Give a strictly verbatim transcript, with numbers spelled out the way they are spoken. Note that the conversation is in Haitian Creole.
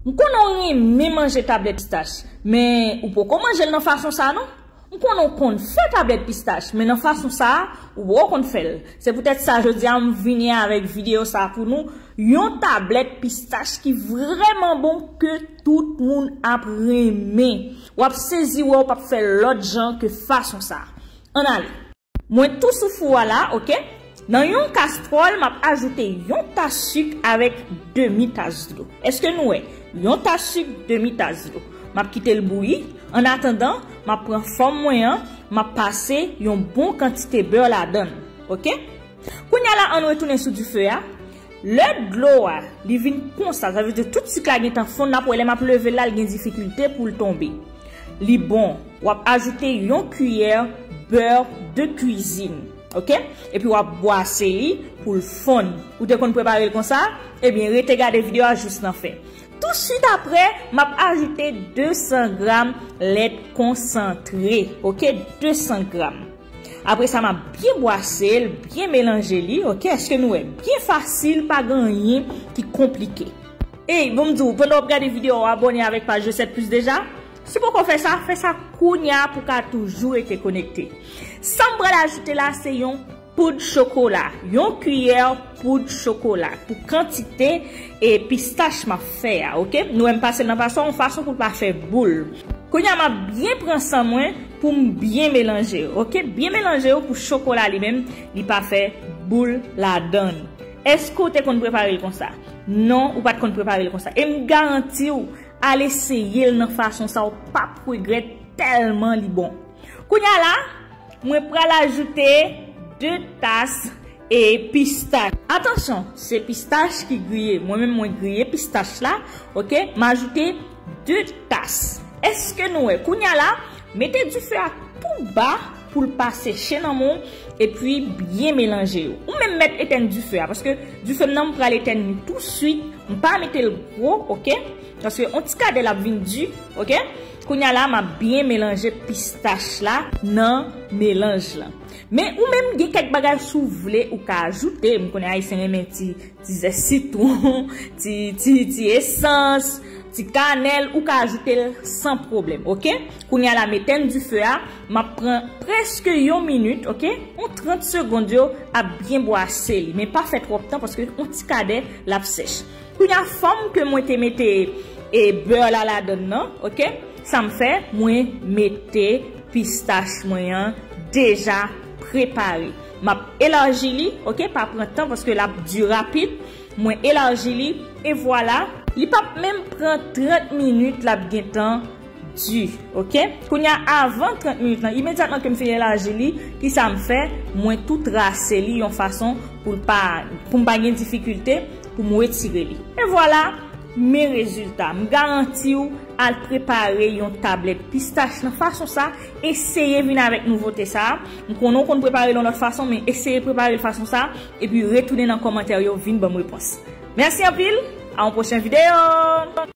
M konnen w renmen manje tablèt pistach, men ou poko manje l nan fason sa a non. M konnen w konn fè tablèt pistach, men nan fason sa a, ou poko konn fè l. Se poutèt sa, jodi a, m vini avèk videyo sa a pou nou, yon tablèt pistach ki vrèman bon, ke tout moun ap renmen. W ap sezi wè w p ap fè lòt jan ke fason sa a. Ann ale. Mwen tou sou fou a la, oke? Nan yon kastwòl, m ap ajoute yon tas sik avèk demi tas dlo. Èske nou wè? Yon tas sik, demi tas dlo. M ap kite l bouyi. Annatandan, m ap pran fòm mwen an, m ap pase yon bon kantite bè ladan l, oke? Kounye a la, ann retounen sou dife a. Lè dlo a, li vin konsa, sa vle di tout sik la gentan fonn, n ap wè lè m ap leve l la, l gen difikilte pou l tonbe. Li bon, w ap ajoute yon kiyè bè de kwizin, oke? Epi w ap bwase li pou l fonn. Ou te konn prepare l konsa? Ebyen, rete gade videyo a jis nan fen. Tousuit apre, m ap ajoute de san gram lèt konsantre, oke? De san gram. Apre sa, m ap byen bwase l, byen melanje li, oke? Èske nou wè? Byen fasil, pa gen anyen ki konplike. Ey, bon m di w, pandan w ap gade videyo a, abòne avèk paj Recette Plus deja. Si w poko fè sa, fè sa kounye a pou w ka toujou rete konekte. Sa m pral ajoute la, se yon poud chokola, yon kiyè poud chokola pou kantite e pistach m ap fè a, oke? Nou wè m pase l nan paswa, yon fason pou l pa fè boul. Kounye a, m ap byen pran san mwen pou m byen melanje yo, oke? Byen melanje yo pou chokola li menm, li pa fè boul ladan l. Èske w te konn prepare l konsa? Non, ou pa t konn prepare l konsa. E m garanti w, al eseye l nan fason sa, w p ap regrèt tèlman li bon. Kounye a la, mwen pral ajoute de tas e pistach. Atansyon, se pistach ki griye. Mwen menm, mwen griye pistach la, oke? M ajoute de tas. Èske nou wè? Kounye a la, mete dife a tou ba pou l pa seche nan men w, epi byen melanje yo. Ou menm mèt etèn dife a, paske dife m nan, m pral etèn li tousuit. M pa mete l gwo, oke? Paske yon ti kadè l ap vin di, oke? Kounye a la, m ap byen melanje pistach la nan melanj lan. Men ou menm, gen kèk bagay si w vle ou ka ajoute. M konnen Ayisyen renmen ti, ti zès sitwon, ti, ti, ti esans, ti kanèl, ou ka ajoute l san pwoblèm, oke? Kounye a la, m etèn dife a, m ap pran prèske yon minit, oke? Yon trant segonn yo ap byen bwase li, men pa fè twòp tan paske yon ti kadè l ap sèch. Kounye a, fòm ke mwen te mete e bè la ladan l nan, oke? Sa m fè, mwen mete pistach mwen an deja prepare. M ap elaji li, oke? Pa pran tan paske l ap di rapid. Mwen elaji li, e vwala. Li p ap menm pran trant minit, l ap gentan di, oke? Kounye a, avan trant minit lan, imedyatman ke m fin elaji li, kisa m fè? Mwen tou trase li yon fason pou l pa, pou m pa gen difikilte pou m retire li. E vwala, men rezilta. M garanti w, al prepare yon tablèt pistach nan fason sa, eseye vin avèk nouvote sa. M konnen w konn prepare l yon lòt fason, men eseye prepare l fason sa, epi retounen nan kòmantè yo, vin ban m repons. Mèsi anpil, a yon pwochen videyo!